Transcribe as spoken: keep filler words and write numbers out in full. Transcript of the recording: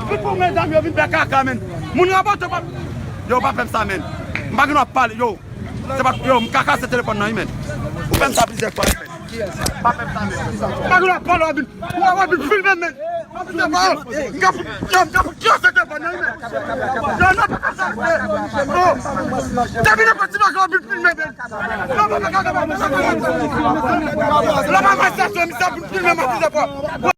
Vin pou medam yo vin fè kaka, men. Moun rabote pa. Yo, pa fè m sa, men. M pa gen dwa pale, yo. Se pa, yo, m ka kase telefòn nan, wi, men. Ou fè m sa plizyè fwa, wi, men. Pa fè m sa, men. M pa gen dwa pale, w ap vin, w ap vin filme m, men. M ap filme m, m ap, yo, m ap kase telefòn nan, wi, men. Yo, non, pa fè sa, men. Yo. Depi nan pati bagay, w ap vin filme m, men. Non, pa fè kaka, pa fè sa, men. La pa fè sa, misye ap vin filme m plizyè fwa.